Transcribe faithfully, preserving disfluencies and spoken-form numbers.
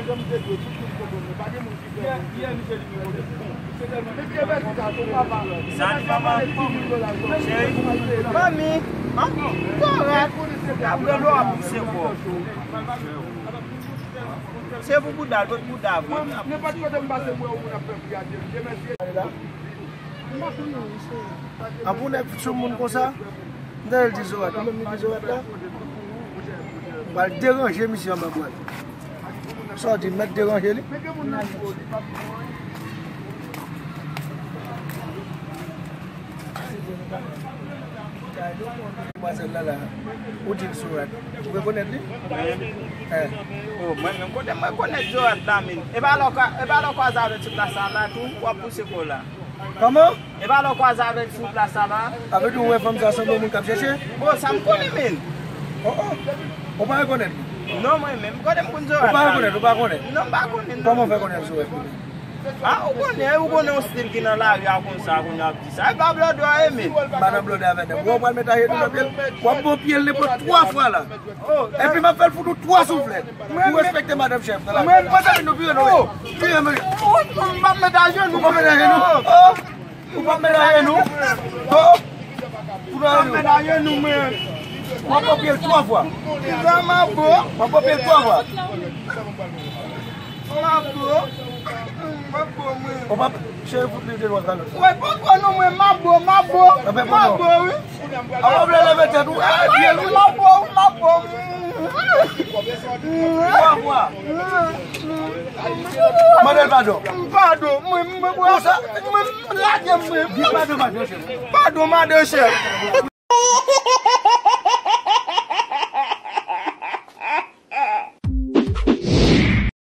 Sa di manman, cheri. Manmi, an? Kòrèk. Apre lò ap pouse kò. Se pou bouda, lòt bouda vre. Nenpòt kote m pase, m wè yon moun ap fè priyè a Dye. Dye mèsi. An pou nèg sou moun konsa, m tande l di Zorat, ou menm li di Zorat la, m pral deranje misye anba bwat. Sa w di, m mèt deranje li? Demwazèl la la, ou di l Zorat. Ou rekonèt li? Mwen? Eh. Oh, mwen menm kote mwen rekonèt Zorat la, men. E pa lè w kwa-, e pa lè w kwaze avè l sou plas la, la tou, w ap pouse kò w la. Kòman? E pa lè w kwaze avè l sou plas la, la. Sa vle di ou wè fanm sa sanble yon moun k ap chèche? Oh, sa m konnen, men. Oh, oh. Ou pa rekonèt li? Non, mwen menm. Kote m konn Zorat la? Ou pa rekonèt, ou pa konnen? Non, m pa konnen, non. Kòman w fè konnen l Zorat? Ah, ou konnen, ou konnen yon stil ki nan lari a konsa, kounye a ap di sa. E pa blòdè w ye, men. M pa nan blòdè avè nèg. Ou pral met ajenou nan pye l. W ap bon pye l nenpòt twa fwa la. Oh, epi m ap fè l fout ou twa souflèt. Ou respekte madanm chèf nan lari. Mwen, mwen, mwen, nou pire nou. Oh, pire nou. Oh, m p ap met ajenou. Ou p ap met ajenou? Oh. Ou p ap met ajenou. Oh. Ou p ap met ajenou, mwen. W ap bon pye l twa fwa. Kisa m ap bon? W ap bon pye l twa fwa. M ap bon. M ap bon, mwen. Ou p ap cheri fout li de lwa kalòt. Mwen poko non, mwen, m ap bon, m ap bon. M ap bon, wi. A w ap lè leve tèt ou, eh, pye l, wi. M ap bon, m ap bon. Twa fwa. Mande l padon. Padon, mwen, mwen, mwen, mwen, lage m, mwen. Di padon, padon, cheri. Padon, madan chèf.